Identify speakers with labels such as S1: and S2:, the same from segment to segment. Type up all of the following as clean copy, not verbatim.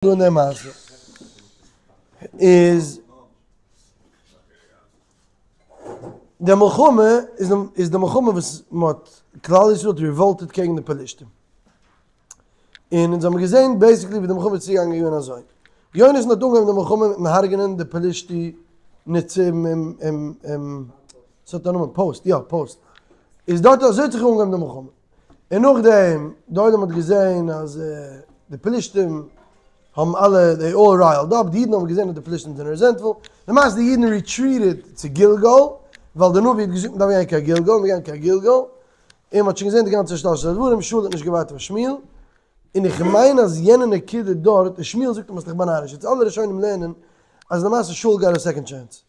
S1: דא אין די מעשה איז די מלחמה איז איז די מלחמה וואס מ'האט כלל ישראל האט ריוואלטעד קעגן די פלישתים און אונז האבן געזען בעיסיקלי ווי די מלחמה איז צוגעגאנגען געווען אזוי יונתן האט אנגעהויבן די מלחמה מיטן הרג'נען די פלישתי ניצים און און ס'האט א נאמען פאוסט יא פאוסט איז דארט אזוי האט זיך אנגעהויבן די מלחמה. און נאכדעם די עולם האט געזען אז די פלישתים האבן אלע דעי אלל ריילד אפ, די אידן האבן געזען אז די פלישתים זענען רעזענטפול, למעשה די אידן ריטריטעד צו גלגל, ווייל די נביא האט געזאגט מ'דארף גיין קיין גלגל, מ'איז געגאנגען קיין גלגל, און מ'האט שוין געזען די גאנצע השתלשלות הדברים, שאול האט נישט געווארט אויף שמואל, און איך מיין אז יענע נקודה דארט, און שמואל זאגט אים האסט דיך באנארישט, יעצט אלע ראשונים לערנען אז למעשה שאול גאט א סעקאנד טשענס.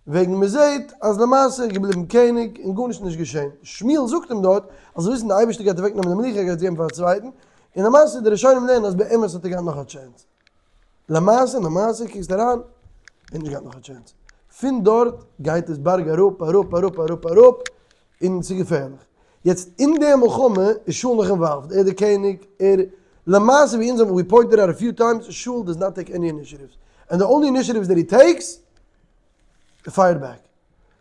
S1: וועגן מען זעט אז למעשה איז געבליבן קעניג און גארנישט איז נישט געשען, שמואל זאגט אים דארט אז זאל וויסן די אייבערשטער גייט אוועק נעמען די מלוכה ער גייט עס געבן פאר א צווייטן, און למעשה די ראשונים לערנען אז באמת האט ער געהאט נאך א טשענס, למעשה למעשה קוקסט אריין ער האט נישט געהאט נאך א טשענס, פון דארט גייט עס בארג אראפ אראפ אראפ אראפ אראפ און ס'איז געפערליך, יעצט אין די מלחמה איז שאול נאך אינוואלווד, ער איז די קעניג, ער, למעשה ווי אונז האבן ווי פוינטעד אוט א פיו טיימס, שאול דאז נאט טעיק עני אינישעטיווס, ענד די אנלי אינישעטיווס דעט הי טעיקס, פייערד בעק.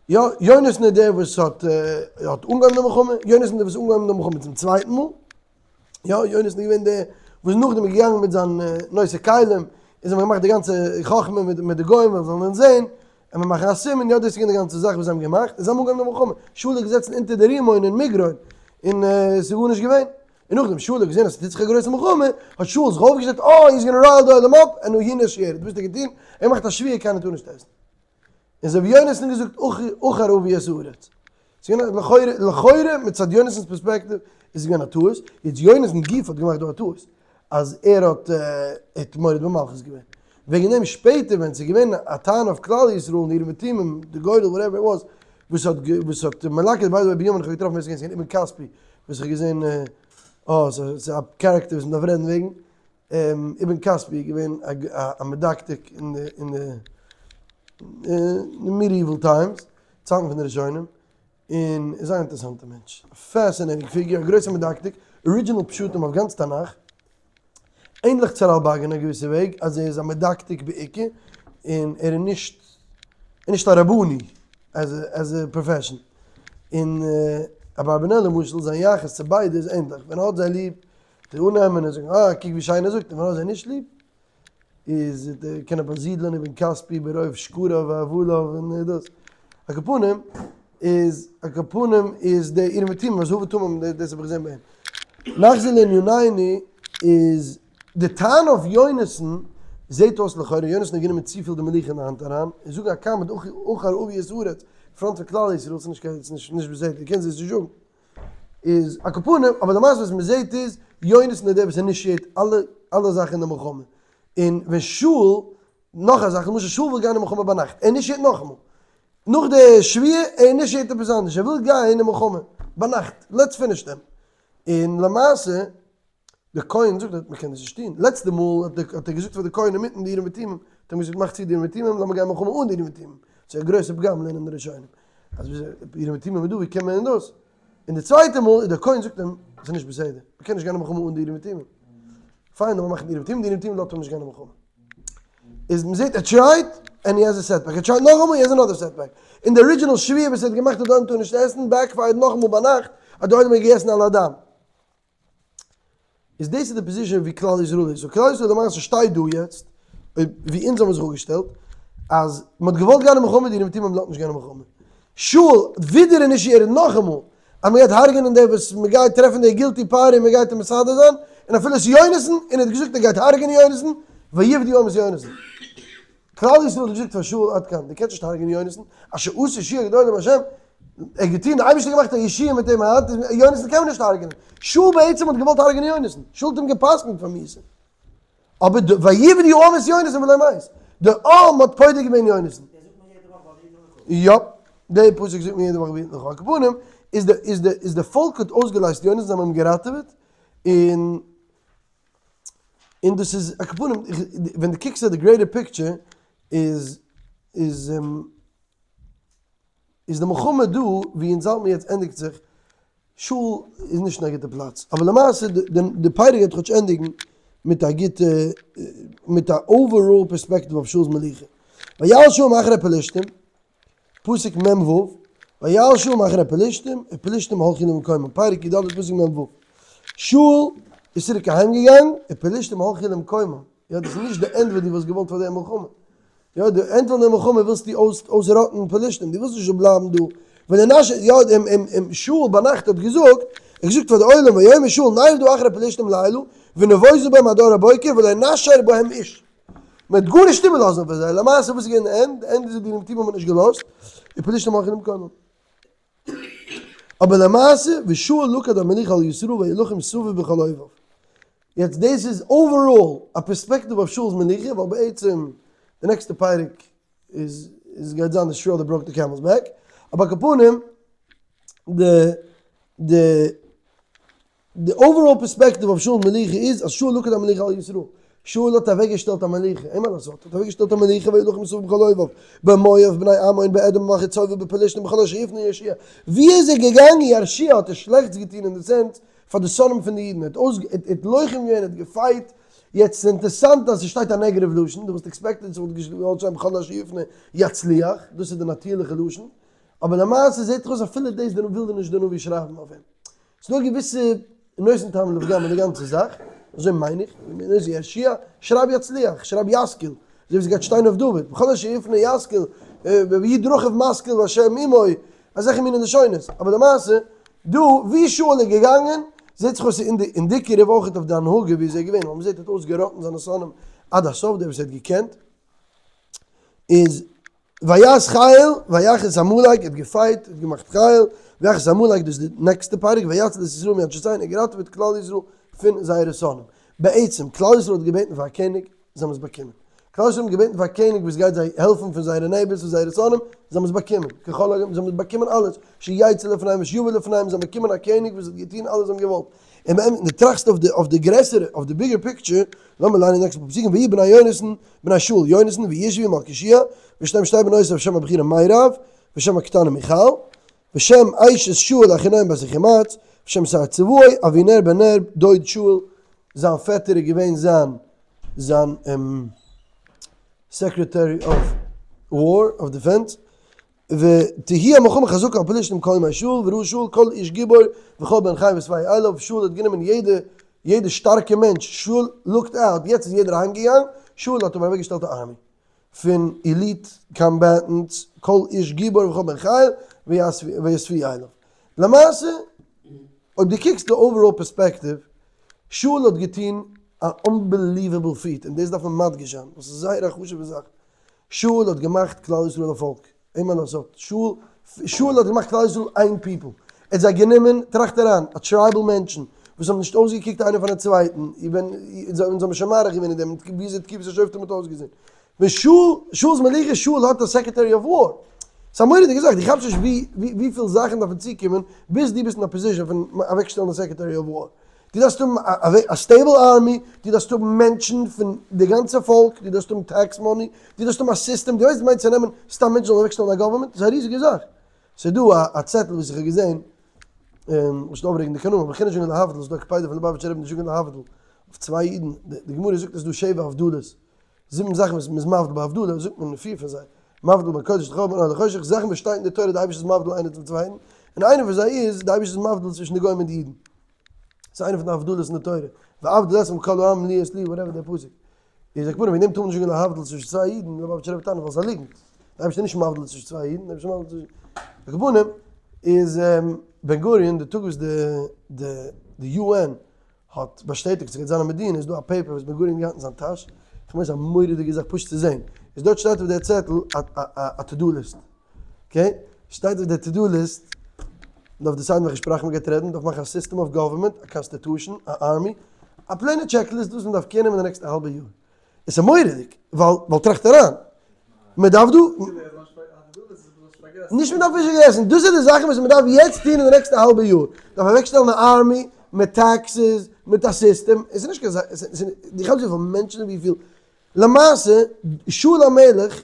S1: יא, יונתן איז דער וואס האט האט אנגעהויבן די מלחמה, יונתן איז דער וואס אנגעהויבן די מלחמה צום צווייטן מאל, יא, יונתן איז געווען דער וואס נאכדעם איז געגאנגען מיט זיין נושא כלים, און זיי האבן געמאכט די גאנצע חכמה מיט מיט די גוים וואס זאלן אונז זען, און מיר מאכן א סימן, יא דאס איז געווען די גאנצע זאך וואס זיי האבן געמאכט, און זיי האבן אנגעהויבן די מלחמה, שאול איז געזעצן אונטער די רימון אין מגרון, און עס איז גארנישט געווען, און נאכדעם שאול האט געזען אז ס'טוט זיך א גרויסע מלחמה, האט שאול זיך אויפגעשטעלט, אה, היז גאנא רייל די עולם אפ, ענד הי אינישיעטעד, וואס האט ער געטון? ער האט געמאכט א שבועה קיינער טאר נישט עסן. און אזוי ווי יונתן געזאגט עכור אביא את הארץ. ס'איז געווען לכאורה, לכאורה מצד יונתן'ס פערספעקטיוו איז עס געווען א טעות, יעצט יונתן גופא האט געמאכט דא א טעות, אז ער האט האט מורד במלכות געווען. וועגן דעם שפעטער ווען ס'איז געווען א טענה אויף כלל ישראל און די אורים ותומים, די גורל וואטעווער איט וואס, וואס האט וואס האט מלקט ביי די וועי בנימין איך האב געטראפן ווער ס'איז געווען ס'איז געווען אבן כספי וואס איך האב געזען אה ס'איז א קערעקטער וואס מ'דארף רעדן וועגן, אבן כספי איז געווען א מדקדק אין די אין די מידיעוועל טיימס, צייטן פון די ראשונים, און איז זייער אינטערעסאנטע מענטש, א פעסינעטינג פיגור, א גרויסע מדקדק, ארידזשינעל פשטים אויף גאנץ תנך, ענדליך צו רלבג אין א געוויסע וועג, אז ער איז א מדקדק בעיקר, און ער איז נישט, ער איז נישט א רבני עז א פראפעשען, און אברבנאל למשל זיין יחס צו ביידע איז ענדליך, ווען ער האט זיי ליב די אננעמען און זאגן אה קוק ווי שיין ער זאגט און ווען ער האט זיי נישט ליב איז קען ער באזידלען אבן כספי ברוב שקריו והבליו און דאס על כל פנים איז על כל פנים איז די אורים ותומים אז הבה תמים דאס האב איך געזען ביי אים. נחזור לענינינו איז די טענה אויף יונתן זעהט אויס לכאורה יונתן האט גענומען צופיל די מלוכה אין די האנט אריין און זאגן א קאמענט עכור אביא את הארץ פראנט פון כלל ישראל ס'איז נישט קיין ס'איז נישט בסדר קענסט דאס נישט זאגן. איז על כל פנים, אבער למעשה וואס מען זעט איז, יונתן איז דער וואס אינישיעט אלע אלע זאכן אין די מלחמה, און ווען שאול, נאך א זאך, למשל שאול וויל גיין אין מלחמה ביינאכט, ער אינישיעט נאכאמאל, נאך די שבועה, ער אינישיעט עפעס אנדערש, ער וויל גיין אין מלחמה ביינאכט, לעטס פיניש דעם, און למעשה. די כהן זאגט אז מען קען דאס נישט טון, לעצטע מאל האט ער געזאגט פאר די כהן אינמיטן די אורים ותומים, האט ער אים געזאגט מאך צו די אורים ותומים לאמיר גיין מלחמה אן די אורים ותומים, ס'איז א גרויסע פגם לערנען די ראשונים, אז אורים ותומים איז דא ווי קען מען דאס, און די צווייטע מאל איז דער כהן זאגט אים ס'איז נישט בסדר, מען קען נישט גיין אין מלחמה אן די אורים ותומים, פיין לאמיר מאכן די אורים ותומים, די אורים ותומים לאזט אים נישט גיין אין מלחמה. איז מען זעט ער טרייט ענד הי העז א סעטבעק, ער טרייט נאכאמאל הי העז אנאדער סעטבעק, און די ארידזשינעל שבועה וואס ער האט געמאכט אז די עולם טאר נישט עסן בעקפייערד נאכאמאל ביינאכט אז די עולם האט געגעסן על הדם. איז דאס איז די פאזישען ווי כלל ישראל איז, סאו כלל ישראל למעשה שטייט דא יעצט, אויב ווי אונז האבן זיך אפגעשטעלט, אז מען האט געוואלט גיין אין מלחמה די אורים ותומים לאזט נישט גיין אין מלחמה. שאול ווידער אינישיעטעד נאכאמאל אז מען גייט הרג'נען די וואס מען גייט טרעפן די גילטי פארטי און מען גייט אים מסדר זיין, און אפילו עס איז יונתן, און ער האט געזאגט ער גייט הרג'נען יונתן, ויפדו העם את יונתן. כלל ישראל האט געזאגט פאר שאול עד כאן, דו קענסט נישט הרג'נען יונתן, אשר עשה ישועה גדולה מהשם, ער האט געטון, די אייבערשטער האט געמאכט א ישועה מיט אים היינט, יונתן קען מען נישט הרג'נען, שאול בעצם האט געוואלט הרג'נען יונתן, שאול האט אים גע'פסק'נט פאר מיתה, אבער די ויפדו העם את יונתן ולא מת, די עם האט פודה געווען יונתן. יא, די פסוק זאגט מען יעדע וואך ויתן לך, על כל פנים, איז די איז די איז די פאלק האט אויסגעלייזט יונתן, זיי האבן אים געראטעוועט, און און דאס איז על כל פנים, ווען דו קוקסט אויף די גרעיטער פיקטשער איז איז איז די מלחמה דא ווי אונז האלט מיר יעצט ענדיגט זיך, שאול איז נישט אין א גוטע פלאץ, אבער למעשה די פרק גייט כאטש ענדיגן. מיט א גוטע מיט א אוועראל פערספעקטיוו אויף שאול'ס מלוכה. ויעל שאול מאחרי פלשתים, פסוק מ ו, ויעל שאול מאחרי פלשתים, ופלשתים הלכו למקומם, פרק י ד פסוק מ ו, שאול איז צוריק אהיים געגאנגען, ופלשתים הלכו למקומם, יא דאס איז נישט די ענד וואס דו וואלסט געוואלט פאר די מלחמה, יא די ענד פון די מלחמה ווילסטו אויסראטן פלשתים, דו ווילסט נישט זאל בלייבן דא, ולנש יא און שאול ביינאכט האט געזאגט, ער האט געזאגט פאר די עולם ויאמר שאול נרדה אחרי פלשתים לילה ונבוזה בהם עד אור הבוקר ולא נשאר בהם איש, מען האט גארנישט איבערלאזן פון זיי, למעשה וואס איז געווען די ענד? די ענד איז די אורים ותומים האט מען נישט געלאזט, ופלשתים הלכו למקומם. אבער למעשה ושאול לכד המלוכה על ישראל וילחם סביב בכל אויביו. יעצט דאס איז אוועראל א פערספעקטיוו אויף שאול'ס מלוכה ווייל בעצם די נעקסטע פרק איז איז גייט זיין די סטראו דעט בראוק די קעמעלס בעק, אבער על כל פנים די די די אוועראל פערספעקטיוו אויף שאול'ס מלוכה איז אז שאול לכד המלוכה על ישראל. שאול האט אוועקגעשטעלט א מלוכה, אין מה לעשות, האט אוועקגעשטעלט א מלוכה וילחם סביב בכל אויביו, במואב, בני עמון, באדום, במלכי צובה, בפלשתים, בכל אשר יפנה ירשיע. ווי איז ער געגאנגען ירשיע האט ער שלעכטס געטון אין די סענס פאר די שונאים פון די אידן, ער האט אויס ער האט לוחם געווען, ער האט געפייט, יעצט ס'איז אינטערסאנט אז ס'שטייט א נעגעטיוו לשון, דו וואלסט עקספעקטעד ס'וואלט געזאלט שטיין בכל אשר יפנה יצליח, דאס איז די נאטירליכע לשון, אבער למעשה זעט זיך אויס אפילו דאס וויל דער נישט דער נביא שרייבן אויף אים. ס'דא געוויסע נותן טעם לפגם אין די גאנצע זאך, אזוי מיין איך, איז ירשיע, שרייב יצליח, שרייב ישכיל, אזוי ווי ס'גייט שטיין אויף דוד, בכל אשר יפנה ישכיל, ויהי דרכיו משכיל והשם עמו, אזעלכע מיני לשונות, אבער למעשה, דא ווי שאול איז געגאנגען, זעט זיך אויס אין די אינדיקעטיוו אויכעט אויף די הנהגה ווי איז ער געווען, ווייל מ'זעט ער האט אויסגעראטן זיינע שונאים עד הסוף, דער וואס ער האט געקענט, איז ויעש חיל ויך את עמלק, ער האט געפייט, ער האט געמאכט חיל, ויך את עמלק, דאס איז די נעקסטע פרק, ויצל את ישראל מיד שונאיהם, ער האט געראטעוועט כלל ישראל פון זייערע שונאים. בעצם, כלל ישראל האט געבעטן פאר א קעניג, זיי האבן עס באקומען. כלל ישראל האבן געבעטן פאר א קעניג וואס גייט זיי העלפן פון זייערע נעיבערס, פון זייערע שונאים, זיי האבן עס באקומען. ככל הגוים, זיי האבן באקומען אלעס, שיצא לפניהם ושיבוא לפניהם, זיי האבן באקומען א קעניג וואס האט געטון אלעס וואס זיי האבן געוואלט. און באמת, דו טראכסט אויף די אויף די גרעסערע, אויף די ביגער פיקטשער, לאמיר ליינען די נעקסטע פאר פסוקים, ויהיו בני יונתן, בני שאול, יונתן, וישוי ומלכישוע, ושתם שתי בנותיו שם הבכירה מירב, ושם הקטנה מיכל, ושם אשת שאול אחינועם בת אחימעץ, ושם שר צבאו, אבינר בן נר, דוד שאול, זיין פעטער איז געווען זיין זיין סעקרעטערי אוו וואר, אוו דיפענס, ותהי המלחמה חזקה על פלשתים כל ימי שאול, וראה שאול כל איש גיבור וכל בן חיל ויאספהו אליו, שאול האט גענומען יעדע יעדע שטארקע מענטש, שאול לוקט אוט, יעצט איז יעדער אהיים געגאנגען, שאול האט אבער אוועק געשטעלט א ארמי פון עליט קאמבעטענטס, כל איש גיבור וכל בן חיל ויאספהו אליו. למעשה אויב דו קוקסט די אוועראל פערספעקטיוו, שאול האט געטון א אנבעליוועבל פיט, און דאס דארף מען מדגיש זיין, דאס איז זייער א חשובע זאך, שאול האט געמאכט כלל ישראל א פאלק, אין מה לעשות, שאול שאול האט געמאכט כלל ישראל איין פיפל, ער האט זיי גענומען, טראכט אריין, א טרייבעל מענטשן, וואס האבן נישט אויסגעקוקט איינער פארן צווייטן, ווען אונז האבן שוין מאריך געווען אין דעם, וויאזוי תקופת השופטים האט אויסגעזען, ווען שאול, שאול'ס מלוכה, שאול האט א סעקרעטערי אוו וואר, ס'איז א מורא'דיגע זאך, דו כאפסט נישט ווי וויפיל זאכן דארפן צוקומען ביז דו ביסט אין א פאזישאן פון אוועקשטעלן א סעקרעטערי אוו וואר. דו דארפסט האבן א סטעיבל ארמי, דו דארפסט האבן מענטשן פון די גאנצע פאלק, דו דארפסט האבן טעקס מאני, דו דארפסט האבן א סיסטעם, דו ווייסט וואס מיינט צו נעמען סתם מענטשן זאלן אוועקשטעלן א גאווערמענט? דאס איז א ריזיגע זאך. ס'איז דא א צעטל וואס איך האב געזען, נישט אויפרעגן די קנאים, אבער איך קען נישט זאגן להבדיל, ס'איז דא א קפידא פון ליובאוויטשער רבי נישט זאגן להבדיל אויף צוויי אידן, די גמרא זאגט אז ס'איז דא שבע הבדלות, זיבן זאכן וואס מ'איז מבדיל ביי הבדלה זאגט מען פיר פון זיי, מבדיל בין קודש לחול בין אור לחושך, זאכן וואס שטייט אין די תורה די אייבערשטער איז מבדיל איינער צום צווייטן, און איינע פון זיי איז די אייבערשטער איז מבדיל צווישן די גוים און די אידן. ס'איז איינע פון די הבדלות אין די תורה, ואבדיל אתכם מכל העם להיות לי וואטעווער דער פסוק. איז על כל פנים וועגן דעם טאר מען נישט זאגן להבדיל צווישן צוויי אידן, ליובאוויטשער רבי טענה'ט ווייל ס'איז א ליגנט. די אייבערשטער איז נישט מבדיל צווישן צוויי אידן, די אייבערשטער איז מבדיל צווישן. על כל פנים איז בן גוריון די טאג וואס די די די יו ען האט באשטעטיגט ס'גייט זיין א מדינה איז דא א פעיפער וואס בן גוריון האט געהאט אין זיין טאש, כ'מיין ס'איז א מורא'דיגע זאך פשוט צו זעהן, איז דארט שטייט אויף דער צעטל א א א טו דו ליסט. אקעי, שטייט אויף די טו דו ליסט, מ'דארף דיסיידן וועלכע שפראך מ'גייט רעדן, מ'דארף מאכן א סיסטעם אוו גאווערמענט, א קאנסטיטושען, א ארמי, א פלעינע טשעק ליסט וואס מ'דארף קענען אין די נעקסטע האלבע יאר. עס איז מורא'דיג, ווייל ווייל טראכט אריין, מ'דארף דא, נישט מ'דארף נישט פארגעסן, דאס איז די זאכן וואס מ'דארף יעצט טון אין די נעקסטע האלבע יאר, מ'דארף אוועקשטעלן א ארמי, מיט טעקסעס, מיט א סיסטעם, עס איז נישט קיין זאך, דו כאפסט וויפיל מענטשן וויפיל למעשה, שאול המלך,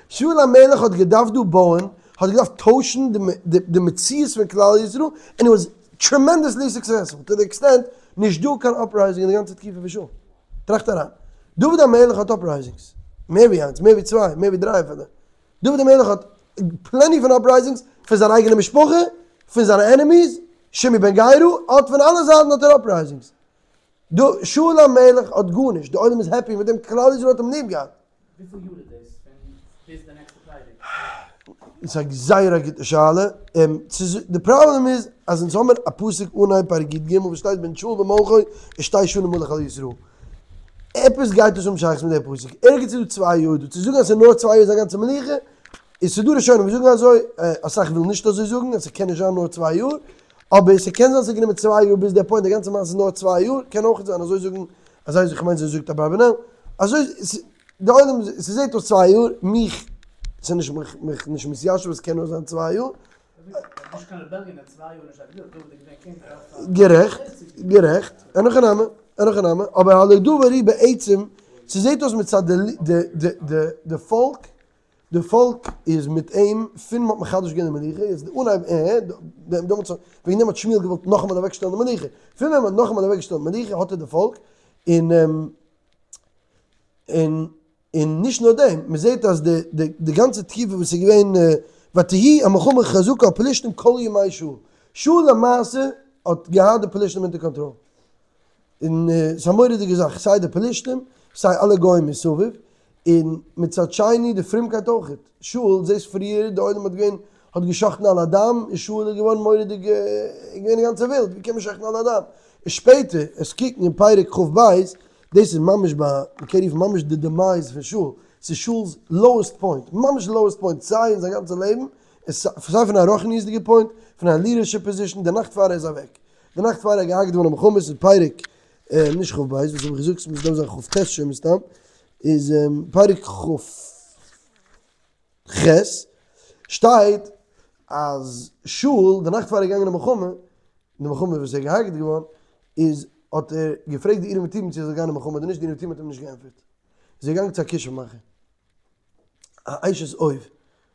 S1: שאול המלך האט געדארפט דא בויען, האט געדארפט טוישן די מציאות פון כלל ישראל, און איט וואס טרעמענדעסלי סוקסעספול, טו די עקסטענט נישט דא קיין אפרייזינג אין די גאנצע תקופה פון שאול. טראכט אריין, דוד המלך האט אפרייזינגס, מער ווי איינס, מער ווי צוויי, מער ווי דריי אפילו. דוד המלך האט פלענטי פון אפרייזינגס, פון זיין אייגענע משפחה, פון זיינע ענעמיס, שמעי בן גרא, האט פון אלע זייטן האט ער אפרייזינגס. דא שאול המלך האט גארנישט, די עולם איז העפי מיט דעם, כלל ישראל האט אים ליב געהאט.
S2: וויפיל יאר איז דאס פון ביז די נעקסטע פרק?
S1: ס'איז א זייער א גוטע שאלה, די פראבלעם איז אז אונז האמיר א פסוק אנהייב פרק י"ג וואס שטייט בן שאול במלכו ושתי שנים מלך על ישראל, עפעס גייט דאס האבן שייכות מיט די פסוק, ערגעץ איז דא צוויי יאר דא, צו זאגן אז ס'איז נאר צוויי יאר זיין גאנצע מלוכה, איז ס'דא ראשונים וואס זאגן אזוי, אסאך ווילן נישט אזוי זאגן אז ס'קען נישט זיין נאר צוויי יאר, אבער ס'קען זיין ס'האט גענומען צוויי יאר ביז די פוינט, די גאנצע מעשה איז נאר צוויי יאר, קען אויך זיין אזוי זאגן, אזוי איך מיין אזוי זאגט אברבנאל, אזוי די עולם ס'זעט אויס צוויי יאר, מיך ס'איז נישט מיך מיך נישט מתיישב אז ס'קען נאר זיין צוויי יאר. גערעכט, גערעכט, אין הכי נמי, אין הכי נמי, אבער הלא דבר הוא בעצם, ס'זעט אויס מצד די די די די פאלק, די פאלק איז מיט אים פון מ'האט מחדש געווען די מלוכה, יעצט די אנהייב ע ה, דעמאלטס וועגן דעם האט שמואל געוואלט נאכאמאל אוועק שטעלן די מלוכה, פון ווען מ'האט נאכאמאל אוועק געשטעלט מלוכה האט ער די פאלק, און און און נישט נאר דעם, מ'זעט אז די די די גאנצע תקופה וואס איז געווען ותהי המלחמה חזקה על פלשתים כל ימי שאול, שאול למעשה האט געהאט די פלשתים אונטער קאנטראל. און ס'איז א מורא'דיגע זאך, סיי די פלישתים, סיי אלע גוים מסביב, און מצד שני די פרומקייט אויכעט, שאול, זעסט פריער די עולם האט געווען, האט גע'שחט'ן על הדם, און שאול איז געווארן מורא'דיג, איז געווען אינגאנצן ווילד, ווי קען מען שחט'ן על הדם? און שפעטער, עס קוקן אין פרק כ"ב, דאס איז ממש ביי, מ'קען רופן ממש די דעמייז פון שאול, ס'איז שאול'ס לאועסט פוינט, ממש לאועסט פוינט, סיי אין זיין גאנצע לעבן, און סיי פון א רוחניות'דיגע פוינט, פון א לידערשיפ פאזישן, די נאכט פאר ער איז אוועק. די נאכט פאר ער איז געהארגעט געווארן אין מלחמה איז פרק נישט כ"ב וואס האב איך געזאגט ס'מוז דאך זיין כ"ט שוין מסתם איז פרק כ"ח שטייט אז שאול די נאכט פאר ער איז געגאנגען אין מלחמה אין די מלחמה וואס ער איז געהארגעט געווארן איז האט ער געפרעגט די אורים ותומים צו ער זאל גיין אין מלחמה אדער נישט די אורים ותומים האט אים נישט געענטפערט איז ער געגאנגען צו א כישוף מאכער א אשת אוב,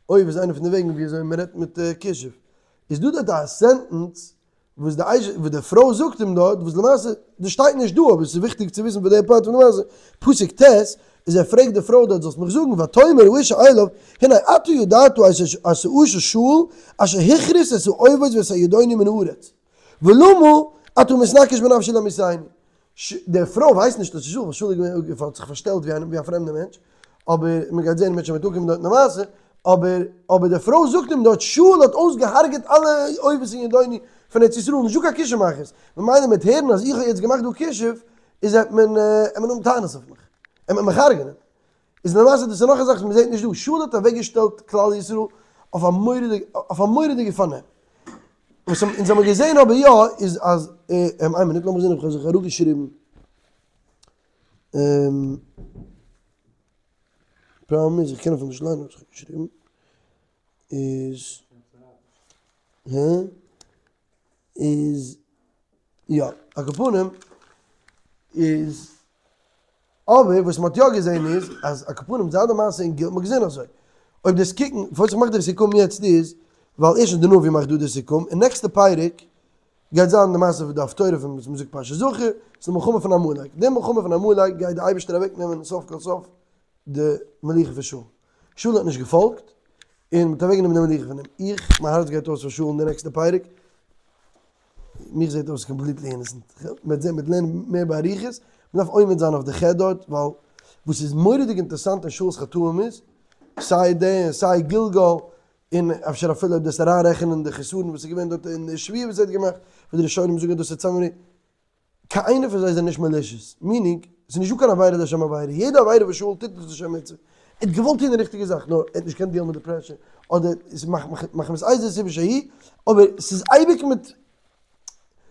S1: אוב איז איינע פון די וועגן ווי אזוי מען רעדט מיט כישוף, איז דא דארט א סענטענס וואס די אשת וואס די פרוי זאגט אים דארט, וואס למעשה דאס שטייט נישט דא אבער עס איז וויכטיג צו וויסן פאר די פארט פון די מעשה, פסוק ט', איז ער פרעגט די פרוי דארט זאלסט מיך זאגן ותאמר האשה אליו הנה אתה ידעת את האשה שאול אשר הכרית את האובות ואת הידעוני מן הארץ ולמה אתה מתנקש בנפשי להמיתני, די פרוי ווייסט נישט אז ס'איז שאול, ווייל שאול איז געווען האט זיך פארשטעלט ווי א פרעמדע מענטש, אבער מען גייט זען מען וועט שוין אנקומען דארט אין די מעשה, אבער אבער די פרוי זאגט אים דארט שאול האט אויסגעהארגעט אלע אובות און ידעוני פון ארץ ישראל, נישטא קיין כישוף מאכערס, ממילא מען וועט הערן אז איך האב יעצט געמאכט דא כישוף, איז וועט מען וועט מען האבן טענות אויף מיך, וועט מען מיך הרג'נען. איז למעשה דאס איז נאך א זאך וואס מען זעט נישט דא, שאול האט אוועקגעשטעלט כלל ישראל אויף א מורא'דיגע אויף א מורא'דיגע פארנעם. וואס אונז האמיר געזען אבער יא איז אז איין מינוט לאמיר זען אויב כ'האב זיך אראפגעשריבן פראבלעם איז איך קען אפילו נישט ליינען וואס כ'האב געשריבן איז הע? איז יא על כל פנים איז אבער וואס מ'האט יא געזען איז אז על כל פנים זייט די מעשה אין גלגל האט מען געזען אזוי אויב דאס קוקן פארוואס איך מאך די סיכום יעצט איז ווייל ערשטנס די נביא מאכט דא די סיכום און נעקסטע פרק גייט זיין די מעשה פון די הפטורה פון וואס מ'זאגט פרשת זכור ס'איז די מלחמה פון עמלק די מלחמה פון עמלק גייט די אייבערשטער אוועק נעמען סוף כל סוף די מלוכה פון שאול שאול האט נישט געפאלגט און מ'האט אוועק גענומען די מלוכה פון אים איך מיין הארץ גייט אויס פאר שאול אין די נעקסטע פרק מיך זעט אויס קאמפליטלי אינעסענט, מ'וועט זען מ'וועט לערנען מער באריכות, מ'דארף עומד זיין אויף די חטא דארט, ווייל וואס איז מורא'דיג אינטערעסאנט אין שאול'ס חטאים איז, סיי די און סיי גלגל, און אפשר אפילו אויב דאס אריינרעכענען די חסרון וואס איז געווען דארט אין די שבועה וואס ער האט געמאכט, וואס די ראשונים זאגן אז דאס איז צוזאמען קיין איינער פון זיי זענען נישט מאלישעס, מינינג, ס'איז נישטא קיין עבירה לשם עבירה, יעדע עבירה וואס שאול טוט איז לשם מצוה, ער האט געוואלט טון די ריכטיגע זאך, נאר ער האט נישט געקענט דיעלן מיט די פרעשור, אדער עס מחמת איזה סיבה שהיא, אבער ס'איז אייביג מיט,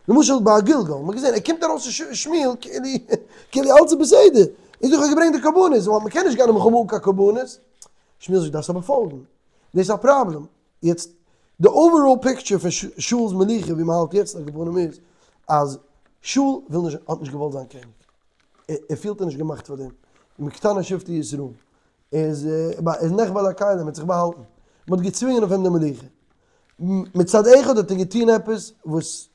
S1: למשל ביי גלגל, מ'האט געזען ער קומט ארויס צו שמואל כאילו כאילו אלץ איז בסדר, און איך האב געברענגט די קרבנות, ווייל מ'קען נישט גיין אין מלחמה אן קיין קרבנות, שמואל זאגט דארפסט אבער פאלגן, דאס איז א פראבלעם, יעצט די אוועראל פיקטשער פון שאול'ס מלוכה ווי מ'האלט יעצט על כל פנים איז אז שאול וויל נישט האט נישט געוואלט זיין קעניג, ער פילט ער נישט געמאכט פאר דעם, מקטני שבטי ישראל, ער איז ער איז נחבא אל הכלים, ער האט זיך באהאלטן, מ'האט געצווינגען אויף אים די מלוכה, מצד אחד האט ער געטון עפעס וואס.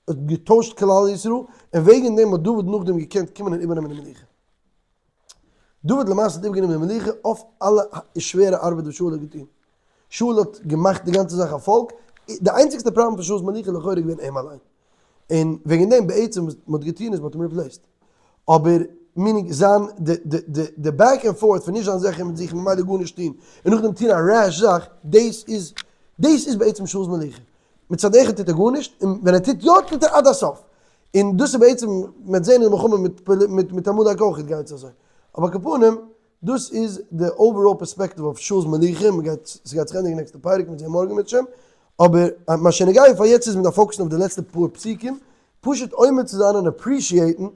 S1: האט געטוישט כלל ישראל, און וועגן דעם האט דוד נאכדעם געקענט קומען און איבערנעמען די מלוכה. דוד למעשה האט איבערגענומען די מלוכה אויף אלע שווערע ארבעט וואס שאול האט געטון. שאול האט געמאכט די גאנצע זאך א פאלק, די איינציגסטע פראבלעם פון שאול'ס מלוכה איז לכאורה געווען אים אליין. און וועגן דעם בעצם וואס מ'האט געטון איז מ'האט אים ריפלעיסט. אבער מיענינג זיין די די די די בעק ענד פארט פון נישט זיין זיכער מיט זיך און ממילא גארנישט טון און נאכדעם טון א רעש זאך, דאס איז דאס איז בעצם שאול'ס מלוכה. מצד אחד טוט ער גארנישט, און ווען ער טוט יא טוט ער עד הסוף. און דאס איז בעצם, מ'וועט זען אין די מלחמה מיט מיט מיט עמלק אויך גייט עס אזוי. אבער על כל פנים, דאס איז די אוועראל פערספעקטיוו אויף שאול'ס מלוכה, מ'גייט, ס'גייט זיך ענדיגן נעקסטע פרק, מ'וועט זען מארגן אם ירצה השם. אבער מה שנוגע פאר יעצט איז מ'דארף פאוקוסן אויף די לעצטע פאר פסוקים, פשוט עומד צו זיין און אפרישיעטן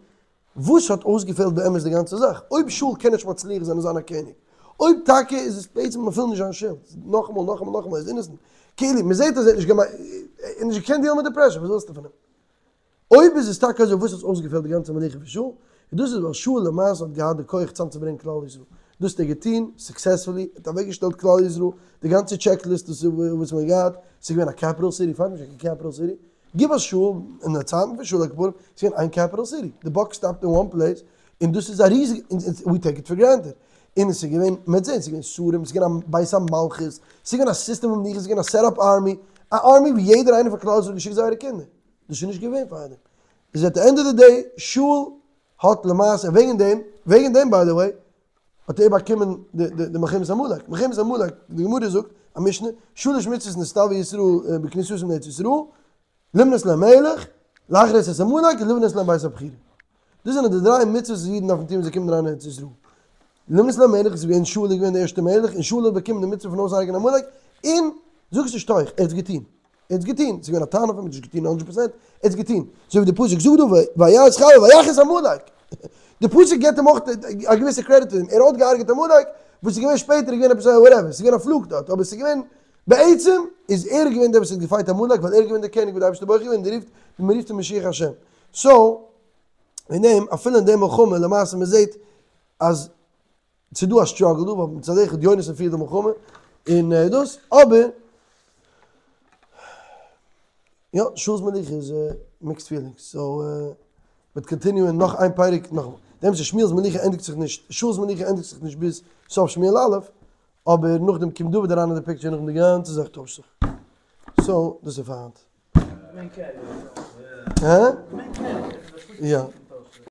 S1: וואס האט אויסגעפעלט באמת די גאנצע זאך? אויב שאול קען נישט מצליח זיין און זיין א קעניג, אויב טאקע איז עס בעצם אפילו נישט זיין שולד, נאכאמאל נאכאמאל נאכאמאל ער איז אינעסענט, כאילו מען זעט אז ער האט נישט געמיינט, ער האט נישט געקענט דיעלן מיט די פרעשור, וואס ווילסטו פון אים? אויב איז עס טאקע אזוי וואס האט אויסגעפעלט די גאנצע מלוכה פון שאול? און דאס איז ווייל שאול למעשה האט געהאט די כח צאמצוברענגען כלל ישראל, דאס האט ער געטון סוקסעספולי, ער האט אוועקגעשטעלט כלל ישראל, די גאנצע טשעק ליסט וואס מען האט געהאט, ס'איז געווען א קעפיטעל סיטי, פאר נישט קיין קעפיטעל סיטי, גיב אס שאול, אין די צייטן פון שאול על כל פנים, ס'איז געווען איין קעפיטעל סיטי, די באק סטאפט אין וואן פלעיס, און דאס איז א ריזיגע, ווי טעיק איט פאר גרענטעד, און עס איז געווען, מ'וועט זען, ס'איז געווען שרים, ס'איז געווען א בית המלכות, ס'איז געווען א סיסטעם פון מלוכה, ס'איז געווען א סעט אפ ארמי, א ארמי ווי יעדער איינער פון כלל ישראל האט געשיקט זייערע קינדער, דאס איז נישט געווען פארדעם, איז עט די ענד אוו די דעי, שאול האט למעשה, וועגן דעם, וועגן דעם ביי די וועי, האט ער באקומען די מלחמת עמלק, מלחמת עמלק, די גמרא זאגט, א משנה, שלש מצוות נצטוו ישראל בכניסתם לארץ ישראל, למנות להם מלך, להכרית את עמלק, ולבנות להם בית הבחירה. דאס זענען די דריי מצוות וואס אידן דארפן טון ווען זיי קומען אריין אין ארץ ישראל. למנות להם מלך איז געווען שאול איז געווען די ערשטע מלך, און שאול האט באקומען די מצוה פון אויסהרג'ענען עמלק, און זאגסט נישט תוך, ער האט עס געטון. ער האט עס געטון, ס'איז געווען א טענה אויף אים, ער האט נישט געטון הונדרעט פראצענט, ער האט עס געטון, אזוי ווי די פסוק זאגט דא וירא את חילו ויך את עמלק, די פסוק געבט אים אויך א געוויסע קרעדיט פאר דעם, ער האט געהארגעט עמלק, וואס איז געווען שפעטער איז געווען עפעס א וואטעווער, ס'איז געווען א פלוק דארט, אבער ס'איז געווען, בעצם איז ער געווען דער וואס האט געפייט עמלק, ווייל ער איז געווען דער קעניג וואס די אייבערשטער בוחר געווען, און רופט, מען רופט אים משיח השם, סאו, אין דעם, אפילו אין די מלחמה, למעשה מען זעט אז ס'איז דא א סטראגל דא, ווייל מצד אחד יונתן פירט די מלחמה, און דאס, אבער, יא, שאול'ס מלוכה איז מיקסד פילינגס, סאו, מ'וועט קאנטיניוען נאך איין פרק נאך, די אמת איז שמואל'ס מלוכה ענדיגט זיך נישט, שאול'ס מלוכה ענדיגט זיך נישט ביז סוף שמואל א', אבער נאכדעם קומט דוד אריין אין די פיקטשער נאכדעם די גאנצע זאך טוישט זיך. סאו, דאס איז פאר היינט. הא? יא.